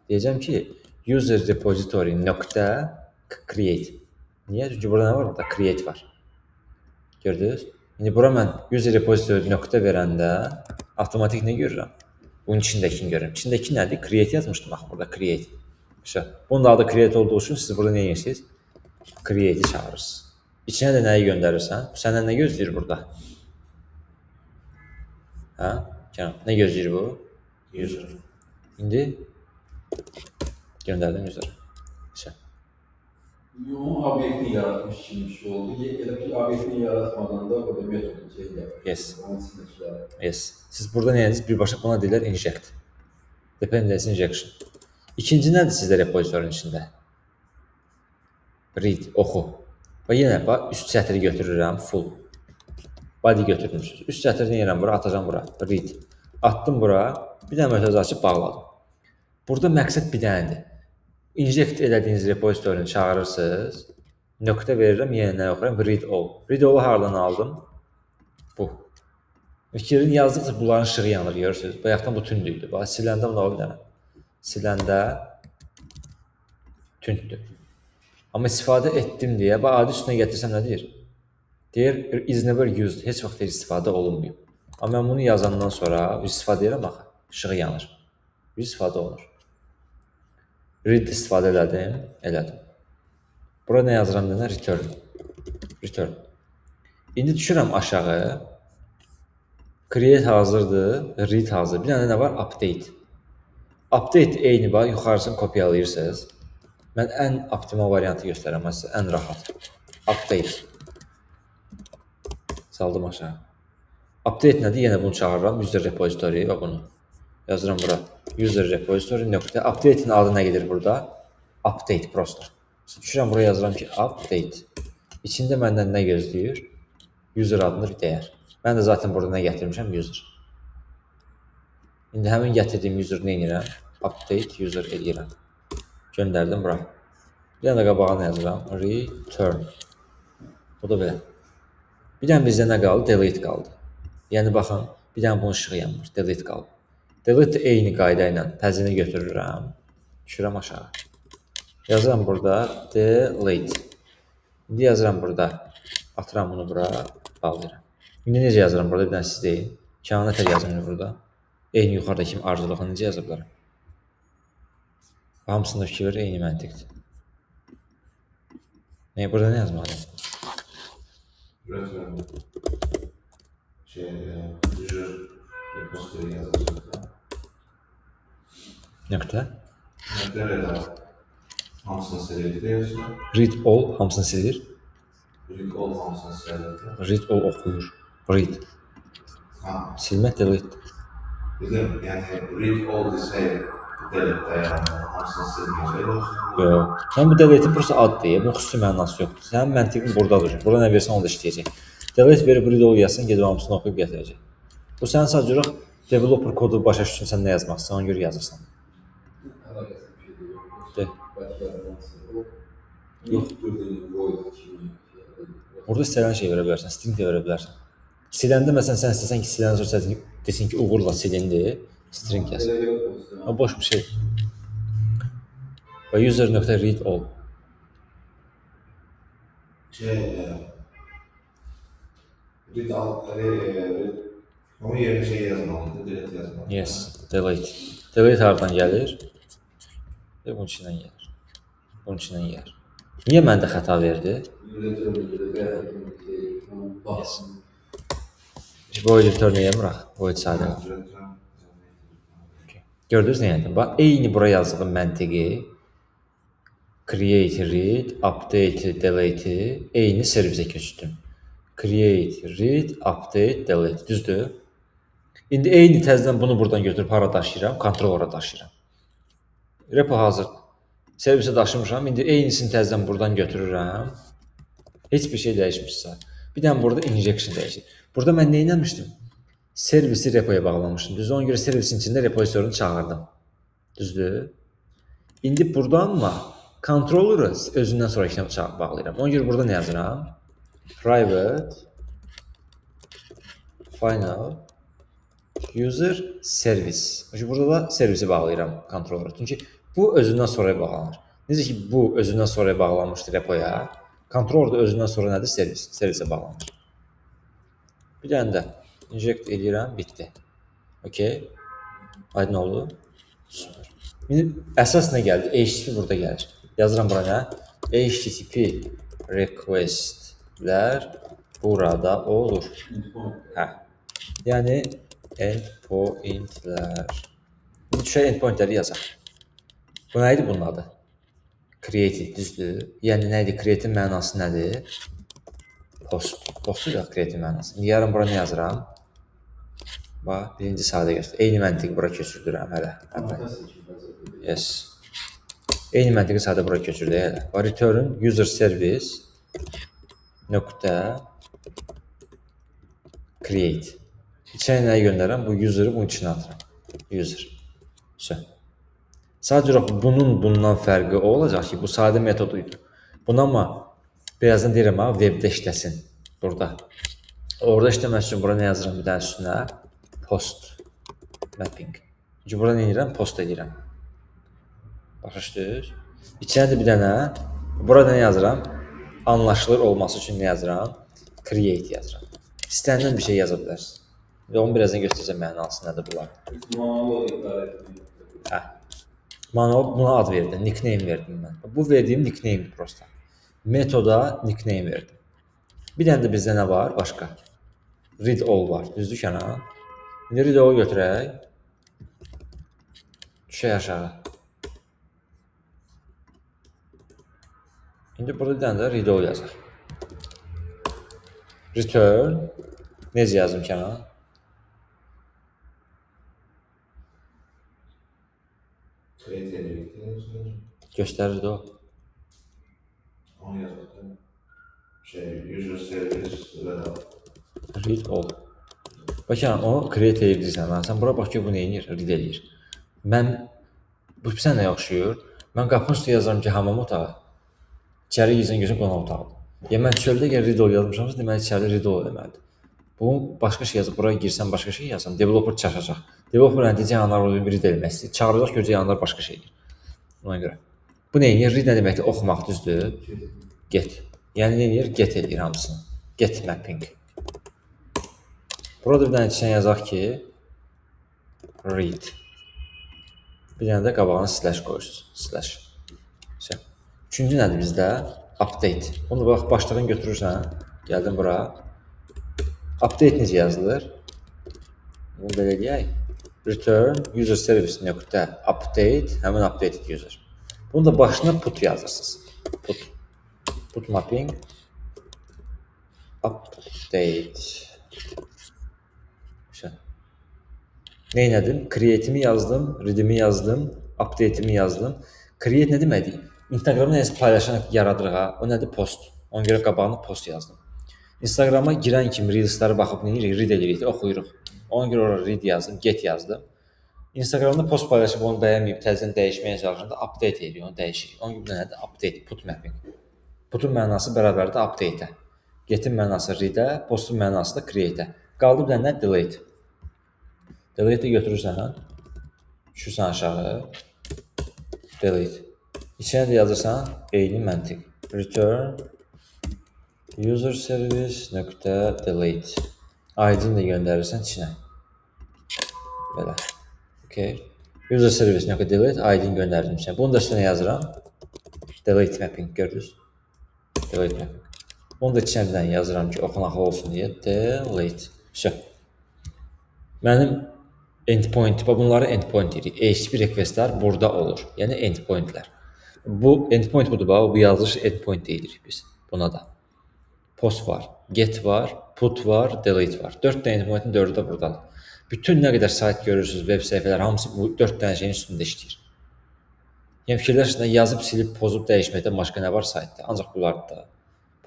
[SPEAKER 1] Deyəcəm ki, user repository nöqtə create. Niyə? Çünki burada nə var? Burada create var. Gördünüz? İndi bura mən user repository nöqtə verəndə avtomatik nə görürəm? Bunun içindəkini görürəm. İçindəki nədir? Create yazmışdım axı burada create. Vəsə. Bunun da adı create olduğu üçün siz burada nə edirsiniz? Create-i çağırırsınız. İçinə də nəyi göndərirsən? Bu səndən nə gözləyir burada? Hə? Kənan, nə gözləyir bu? User. İndi göndərdim user. Vəsə.
[SPEAKER 2] Onun obyektini yaratmış kimi bir şey oldu. Elə ki obyektini yaratmadan da orada metodu şey yapmış.
[SPEAKER 1] Yes.
[SPEAKER 2] Onun içindekileri.
[SPEAKER 1] Yes. Siz burada nə edirsiniz? Birbaşa buna deyirlər inject. Dependency injection. İkinci nədir sizdə repozitorun içində? Read, oxu. Və yenə bax, üst sətri götürürəm, full. Body götürmüşsünüz. Üst sətri nə edirəm bura? Atacağam bura. Read. Atdım bura. Bir dənə mötərizə açıb bağladım. Burada məqsəd bir dənədir. Inject elədiyiniz repozitorunu çağırırsınız. Nöqtə verirəm, yenə nə oxuyuram? Read all. Read all-u hardan aldım? Bu. Fikrin yazdıqca bunların işığı yanır, görürsünüz. Bayaqdan bu tünd idi. Bax, siləndə nə oldu bir dənə? Siləndə tünddür. Amma istifadə etdim deyə, bax, adi üstünə gətirsəm nə deyir? Deyir, is never used. Heç vaxt deyir, istifadə olunmayıb. Amma mən bunu yazandan sonra istifadə edirəm axı, işığı yanır. İstifadə olunur. Read istifadə elədim, elədim. Bura nə yazıram deyənə return. Return. İndi düşürəm aşağı. Create hazırdır, read hazır. Bir dənə nə var? Update. Update eyni bax, yuxarısını kopyalayırsınız. Mən ən optimal variantı göstərəm sizə, ən rahat. Update. Saldım aşağı. Update nədir? Yenə bunu çağırıram. User repository və bunu. Yazıram bura. User repository nöqtə. Update-in adı nə gedir burada? Update prosto. Düşürəm buraya yazıram ki, update. İçində məndən nə gözləyir? User adında bir dəyər. Mən də zaten burada nə gətirmişəm? User. İndi həmin gətirdiyim user nə edirəm? Update user eləyirəm. Göndərdim bura. Bir dənə də qabağa nə yazıram? Return. Bu da belə. Bir dənə bizdə nə qaldı? Delete qaldı. Yəni baxın, bir dənə bunun işığı yanmır. Delete qaldı. Delete də eyni qayda ilə təzini götürürəm. Düşürəm aşağı. Yazıram burada delete. İndi yazıram burada. Atıram bunu bura, bağlayıram. İndi necə yazıram burada? Bir dənə siz deyin. Kənan nətər yazım indi burada? Eyni yuxarıdakı kimi arzulığı necə yaza bilərəm? Hamısında fikir ver, eyni məntiqdir. Ne, burada nə yazmalıyam?
[SPEAKER 3] Return. User repository yazacak.
[SPEAKER 1] Nöqtə.
[SPEAKER 3] Nöqtə read all. Hamısını silir.
[SPEAKER 1] Read all hamısını silir.
[SPEAKER 3] Read all hamısını silir.
[SPEAKER 1] Read all oxuyur. Read.
[SPEAKER 3] Ha,
[SPEAKER 1] Silmək delete.
[SPEAKER 3] dedim yani read all desey delete yani hamısını silmeyecek yoksa.
[SPEAKER 1] Yox. Sən bu delete prosta ad deyə, bunun xüsusi mənası yoxdur. Sənin məntiqin buradadır. Burada nə versən onu da işləyəcək. Delete verib read all yazsan, gedib hamısını oxuyub gətirəcək. Bu sənin sadəcə olaraq developer kodu başa düşsün, sən nə yazmaq istəyirsən, ona görə yazırsan.
[SPEAKER 2] Əlaqəsi bir şey də yox.
[SPEAKER 1] De.
[SPEAKER 2] Bəlkə yaddansa. O
[SPEAKER 1] Yox.
[SPEAKER 2] Building void kimi.
[SPEAKER 1] Burada istənilən şey verə bilərsən, string də verə bilərsən. Siləndə məsələn sən istəsən ki, siləndən sonra sən desin ki, uğurla silindi, string yaz.
[SPEAKER 2] Elə yox olsun.
[SPEAKER 1] O boş bir şey. Və user.read all.
[SPEAKER 3] Read all, read, onun yerine şey yazmalıydı, delete yazmalıydı.
[SPEAKER 1] Yes, delete. Delete hardan gəlir? Bunun içindən gəlir. Bunun içindən gəlir. Niyə məndə xəta verdi?
[SPEAKER 2] Yes.
[SPEAKER 1] Void return eləyəm, void sadə. Gördünüz nə elədim? Bax, eyni bura yazdığım məntiqi create, read, update, delete eyni servisə köçdüm. Create, read, update, delete. Düzdür? İndi eyni təzədən bunu buradan götürüb hara daşıyıram? Controller'a daşıyıram. Repo hazırdır. Servisə daşımışam. İndi eynisini təzədən buradan götürürəm. Heç bir şey dəyişmişsə. Bir dənə burada injection dəyişir. Burada mən nə etmişdim? Servisi repoya bağlamışdım. Düzdür? Ona görə servisin içində repozitorunu çağırdım. Düzdür? İndi burada amma controller'ı özündən sonrakına bağlayıram. Ona görə burada nə yazıram? Private final user service. Çünki burada da servisi bağlayıram controller'a. Çünki bu özündən sonraya bağlanır. Necə ki bu özündən sonraya bağlanmışdı repoya, controller da özündən sonra nədir? Servis. Servisə bağlanır. Bir dənə də inject eləyirəm, bitdi. Okay. Aydın oldu? Süper. İndi əsas nə gəldi? HTTP burada gəlir. Yazıram bura nə? HTTP requestlər burada olur. Hə. Yəni endpointlər. İndi düşək endpointləri yazaq. Bu nə idi bunun adı? Create, düzdür? Yəni nə idi? Create-in mənası nədir? Post. Post da create-in mənası. İndi yarın bura nə yazıram? Bax, birinci sadə göstər. Eyni məntiqi bura köçürdürəm hələ. Yes. Eyni məntiqi sadə bura köçürdük hələ. Bax, return user service nöqtə create. İçinə nəyi göndərirəm? Bu user'ı bunun içinə atıram. User. Vse. Sadəcə olaraq bunun bundan fərqi o olacaq ki, bu sadə metodu idi. Bunu amma birazdan deyirəm ha, webdə işləsin burada. Orada işləməsi üçün bura nə yazıram bir dənə üstünə? Post mapping. Çünki burada nə edirəm? Post edirəm. Başa düşdünüz? İçinə də bir dənə, bura nə yazıram? Anlaşılır olması üçün nə yazıram? Create yazıram. İstənilən bir şey yaza bilərsiniz. İndi onu birazdan göstərəcəm mənası nədir bunlar.
[SPEAKER 2] Manual idarə etmək.
[SPEAKER 1] Hə. Manual buna ad verdim, nickname verdim mən. Bu verdiyim nickname-dir prosta. Metoda nickname verdim. Bir dənə də bizdə nə var başqa? Read all var. Düzdür Kənan? İndi read all götürək. Düşək aşağı. İndi burada bir dənə də read all yazaq. Return. Necə yazım Kənan?
[SPEAKER 3] Create edirik.
[SPEAKER 1] Göstərir də o.
[SPEAKER 3] Onu yazaq. User service read all.
[SPEAKER 1] Read all. Bax Kənan, onu create edirsən. Hə? Sən bura bax ki, bu nə edir? Read eləyir. Mən, bu sən nəyə oxşuyur? Mən qapının üstə yazıram ki, hamam otağı. İçəri girsən, görsən qonaq otağıdır. Yəni mən çöldə əgər read all yazmışamsa, deməli içəridə read all deməlidir. Bunu başqa şey yazıb, buraya girsən başqa şey yazsan, developer çaşacaq. Developer yəni deyəcək, analar onu read eləmək istəyir. Çağıracaq, görəcək, analar başqa şey edir. Buna görə. Bu nə edir? Read nə deməkdir? Oxumaq, düzdür? Get. Yəni nə edir? Get eləyir hamısını. Get mapping. Burada bir dənə içinə yazaq ki, read. Bir dənə də qabağına slash qoyursunuz. Slash. Üçüncü nədir bizdə? Update. Bunu bax, başlığını götürürsən. Gəldim bura. Update necə yazılır? Bunu belə deyək. Return user service nöqtə update, həmin updated user. Bunu da başına put yazırsınız. Put. Put mapping update. Nə elədim? Create-imi yazdım, read-imi yazdım, update-imi yazdım. Create nə deməkdir? Instagramda nəsə paylaşan yaradırıq ha. O nədir? Post. Ona görə qabağına post yazdım. Instagrama girən kimi Reels'lara baxıb nə edirik? Read edirik, oxuyuruq. Ona görə ora read yazdım, get yazdım. Instagramda post paylaşıb onu bəyənməyib, təzədən dəyişməyə çalışanda update edirik, onu dəyişirik. Ona görə nədir? Update, put mapping. Putun mənası bərabərdir update-ə. Get'in mənası read-ə, postun mənası da create-ə. Qaldı bir dənə delete. Delete-i götürürsən, düşürsən aşağı, delete. İçinə də yazırsan, eyni məntiq. Return user service nöqtə delete. ID-ni də göndərirsən içinə. Belə. Okay. User service nöqtə delete ID-ni göndərdim içinə. Bunu da üstünə yazıram. Delete mapping gördünüz. Delete mapping. Bunu da içinə bir dənə yazıram ki, oxunaqlı olsun deyə. Delete. Vəsə. Mənim endpoint, bunları endpoint deyirik. HTTP requestlər burada olur. Yəni endpointlər. Bu endpoint budur, bax, bu yazılış endpoint deyirik biz buna da. Post var, get var, put var, delete var. 4 dənə endpointin 4-ü də buradadır. Bütün nə qədər sayt görürsünüz, web səhifələr, hamısı bu 4 dənə şeyin üstündə işləyir. Yəni fikirləşin, yazıb, silib, pozub dəyişməkdən başqa nə var saytda? Ancaq bunlar da.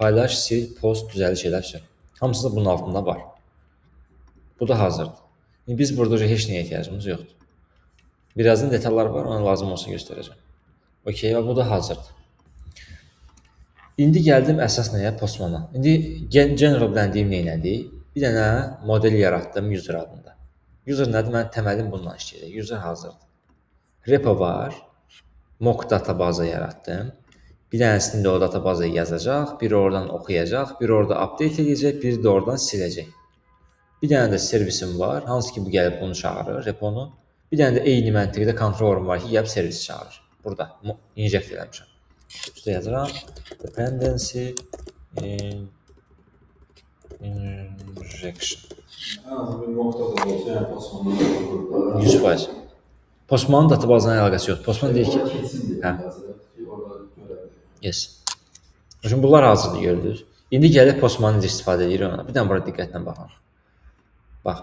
[SPEAKER 1] Paylaş, sil, post, düzəliş elə vəsə. Hamısı da bunun altında var. Bu da hazırdır. İndi biz burada heç nəyə ehtiyacımız yoxdur. Birazdan detallar var, ona lazım olsa göstərəcəm. Okey, və bu da hazırdır. İndi gəldim əsas nəyə? Postmana. İndi general bir dənə deyim nə elədik. Bir dənə model yaratdım user adında. User nədir? Mənim təməlim bununla işləyəcək. User hazırdır. Repo var. Mock databaza yaratdım. Bir dənəsini də o databazaya yazacaq, biri oradan oxuyacaq, biri orada update edəcək, biri də oradan siləcək. Bir dənə də servisim var, hansı ki bu gəlib bunu çağırır, reponu. Bir dənə də eyni məntiqdə controllerim var ki, gəlib servisi çağırır. Burada inject eləmişəm. Üstə yazıram, dependency injection.
[SPEAKER 2] Ən azı bir mock database olsa, yəni Postman'da da burada.
[SPEAKER 1] 100%. Postmanın databazına əlaqəsi yoxdur. Postman deyir ki,
[SPEAKER 2] Keçsin deyə
[SPEAKER 1] hə.
[SPEAKER 2] yazır ki, orada görə bilir.
[SPEAKER 1] Yes. Şimdi bunlar hazırdır, gördünüz. İndi gəlib Postmanı necə istifadə edirik ona. Bir dənə bura diqqətlə baxın. Bax.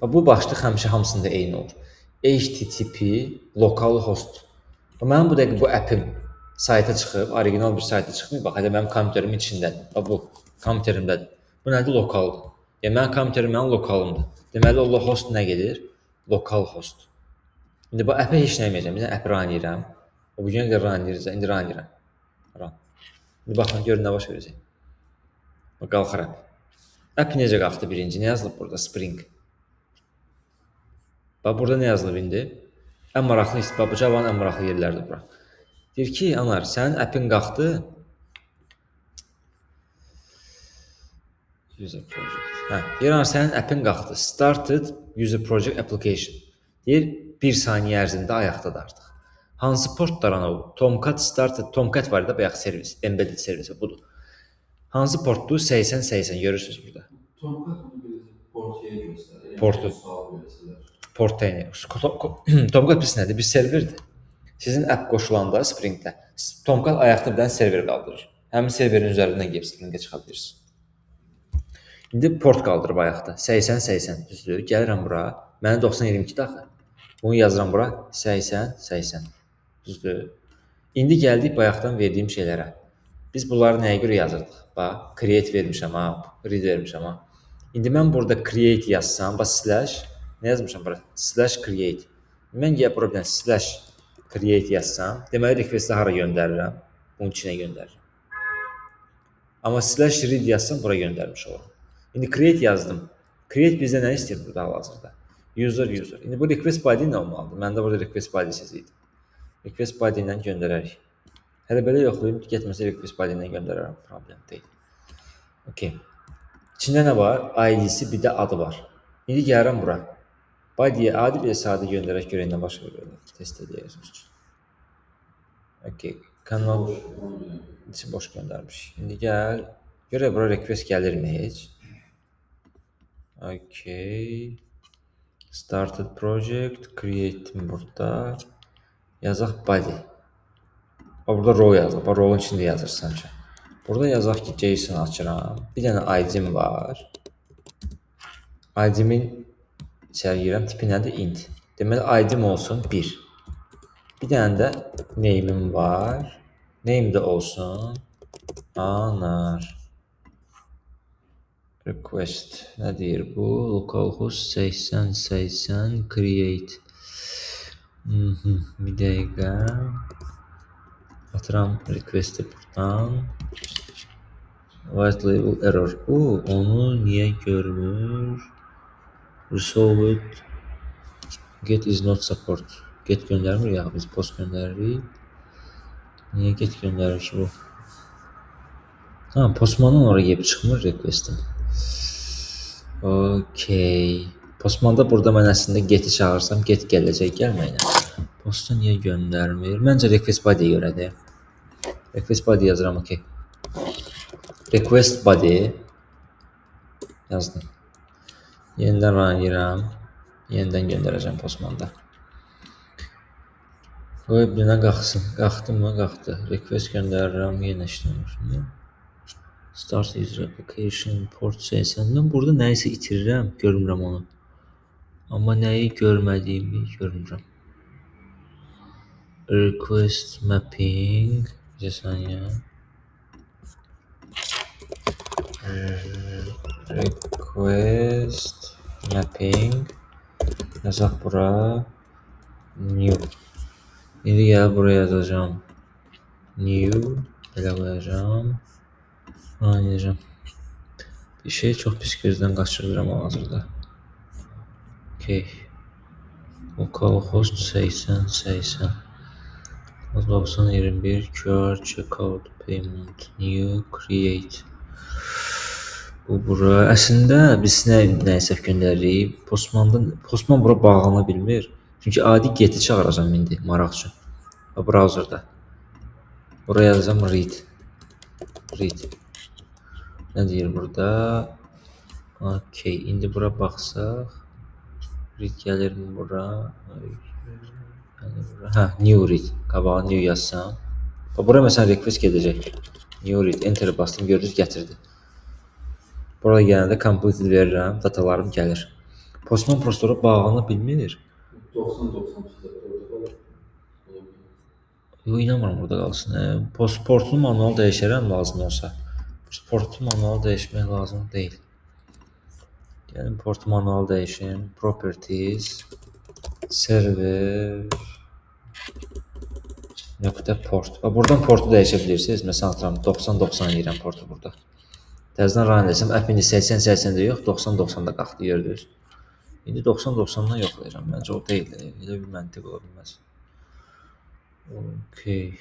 [SPEAKER 1] Bu başlıq həmişə hamısında eyni olur. HTTP localhost. Mənim bu dəqiqə bu app'im sayta çıxıb, orijinal bir sayta çıxmayıb. Bax, hələ mənim kompüterimin içindədir. Bax, bu kompüterimdədir. Bu nədir? Lokaldır. Yəni, mənim kompüterim mənim lokalımdır. Deməli, o host nə gedir? Localhost. İndi bu app'ə heç nə etməyəcəm. Bir dənə app run edirəm. O bu günə qədər run edirəm. İndi run edirəm. Run. İndi baxın, görün nə baş verəcək. Bax, qalxır app. App necə qalxdı birinci? Nə yazılıb burada? Spring. Bax, burada nə yazılıb indi? Ən maraqlı, bax, bu Java'nın ən maraqlı yerləridir bura. Deyir ki, Anar, sənin app'in qalxdı. User project. Hə, deyir, Anar, sənin app'in qalxdı. Started user project application. Deyir, 1 saniyə ərzində ayaqdadır artıq. Hansı portlar ana bu? Tomcat started, Tomcat var da bayaq servis, embedded servisi budur. Hansı portdur? 80-80 görürsünüz burada.
[SPEAKER 2] Tomcat onu bir port şeyi göstərir. Yəni
[SPEAKER 1] Portu.
[SPEAKER 2] Sual versələr.
[SPEAKER 1] Port eyni. Tomcat biz nədir? Bir serverdir. Sizin app qoşulanda Spring'də Tomcat ayaqda bir dənə server qaldırır. Həmin serverin üzərindən gəlib Spring'ə çıxa bilirsiniz. İndi port qaldırıb ayaqda. 80-80 düzdür. Gəlirəm bura. Mənə 90-22-dir axı. Bunu yazıram bura. 80-80. Düzdür. İndi gəldik bayaqdan verdiyim şeylərə. Biz bunları nəyə görə yazırdıq? Bax, create vermişəm ha, read vermişəm ha. İndi mən burada create yazsam, bax slash, nə yazmışam bura? Slash create. Mən gəlib bura bir dənə slash create yazsam, deməli request-i hara göndərirəm? Bunun içinə göndərirəm. Amma slash read yazsam, bura göndərmiş oluram. İndi create yazdım. Create bizdə nə istəyir burada hal-hazırda? User, user. İndi bu request body nə olmalıdır? Məndə burada request body sözü idi. Request body ilə göndərərik. Hələ belə yoxlayım, getməsə request body ilə göndərərəm, problem deyil. Okay. İçində nə var? ID-si, bir də adı var. İndi gəlirəm bura. Body'yə adi bir sadə göndərək görək nə baş verir. Test edək özümüz üçün. Okay. Kanal
[SPEAKER 2] Boş, ona görə.
[SPEAKER 1] içi boş göndərmiş. İndi gəl, görək bura request gəlirmi heç? Okay. Started project, create burada. Yazaq body. Bax, burada row yazılır. Bax, row'un içində yazırsan ki. Burada yazaq ki, JSON açıram. Bir dənə ID-m var. ID-min içəri girirəm. Tipi nədir? Int. Deməli, ID-m olsun 1. Bir dənə də name-im var. Name də olsun Anar. Request. Nə deyir bu? Localhost 8080 create. Bir dəqiqə. Atıram request-i buradan. White label error. Onu niyə görmür? Resolved get is not support. Get göndərmir ya, biz post göndəririk. Niyə get göndərir ki bu? Ha, Postmandan ora gəlib çıxmır request-im. Okay. Postmanda burada mən əslində get-i çağırsam get gələcək, gəlməyinə. Postu niyə göndərmir? Məncə request body-yə görədir. Request body yazıram, okay. Request body yazdım. Yenidən run edirəm. Yenidən göndərəcəm Postmanda. Qoy bir dənə qalxsın. Qalxdı mı? Qalxdı. Request göndərirəm, yenə işləmir. Niyə? Start user application port 80. Mən burada nəyisə itirirəm, görmürəm onu. Amma nəyi görmədiyimi görmürəm. Request mapping. Bir saniyə. Request mapping. Yazaq bura. New. İndi gəlib buraya yazacağam. New. Belə qoyacağam. Run edəcəm. Bir şey çox pis gözdən qaçırıram hal-hazırda. Okay. Localhost 8080. 9021 QR checkout payment new create. Bu bura. Əslində biz nə səhv göndəririk? Postman bura bağlana bilmir. Çünki adi get-i çağıracağam indi maraq üçün. Və browserda. Buraya yazacağam read. Read. Nə deyir burada? Okay, indi bura baxsaq. Read gəlirmi bura? Gəlir bura. Hə, new read. Qabağa new yazsam. Bax, bura məsələn request gedəcək. New read. Enter bastım, gördünüz, gətirdi. Bura gələndə completed verirəm, datalarım gəlir. Postman prosto ora bağlana bilmir.
[SPEAKER 2] 90-92 orada qalır.
[SPEAKER 1] Yox, inanmıram burada qalsın. Portunu manual dəyişərəm lazım olsa. Portu manual dəyişmək lazım deyil. Gəlin portu manual dəyişim. Properties, server nöqtə port. Və buradan portu dəyişə bilirsiniz. Məsələn, atıram 90-90 eləyirəm portu burada. Təzədən run eləsəm, app indi 80-80-də yox, 90-90-da qalxdı, gördünüz. İndi 90-90-dan yoxlayacağam. Məncə o deyil. Elə bir məntiq ola bilməz. Okay.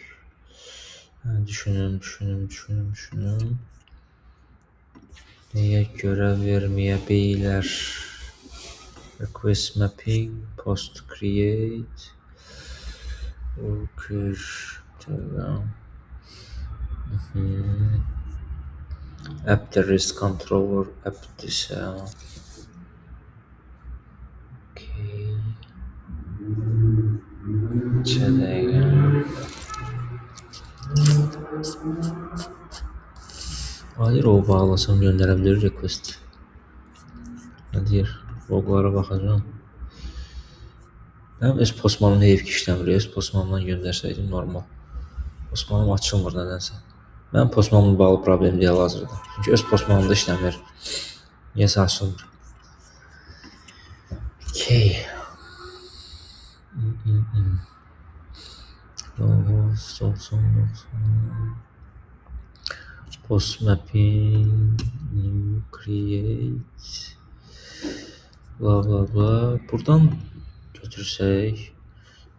[SPEAKER 1] Düşünüm, düşünüm, düşünüm, düşünüm. Nəyə görə verməyə bilər? Request mapping, post create, worker, App REST controller, app-dirsə. Okay. Neçə dəqiqə? Adi o bağlasam göndərə bilər request. Nə deyir? Loqlara baxacağam. Mənim öz postmanım heyf ki işləmir. Öz postmanımdan göndərsəydim normal. Postmanım açılmır nədənsə. Mənim postmanımla bağlı problem deyil hal-hazırda. Çünki öz postmanımda işləmir. Niyəsə açılmır. Okay. Logos 90 90. Post mapping, new create, bla bla bla. Buradan götürsək,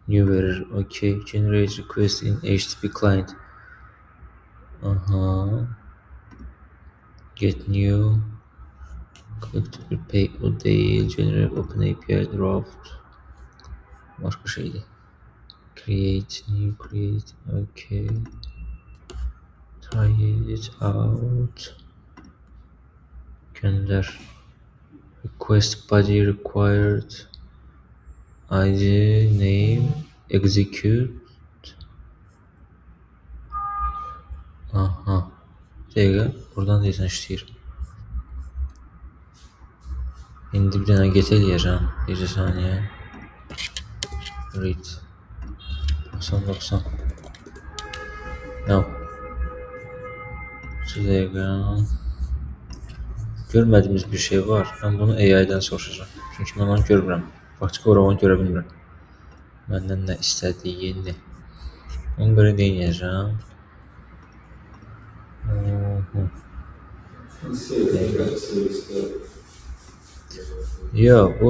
[SPEAKER 1] new verir. Okay, generate request in HTTP client. Aha. Get new, click to prepay o deyil, generate open API draft. Başqa şeydir. Create, new create, okay. Try it out. Gönder. Request body required. ID, name, execute. Aha. Dəqiqə, buradan deyəsən işləyir. İndi bir dənə get eləyəcəm. Bircə saniyə. Read. 90-90. No. Bir dəqiqə. Görmədiyimiz bir şey var. Mən bunu AI-dən soruşacağam. Çünki mən onu görmürəm. Faktiki olaraq onu görə bilmirəm. Məndən nə istədiyini. Onu belə neyniyəcəm? Yox, bu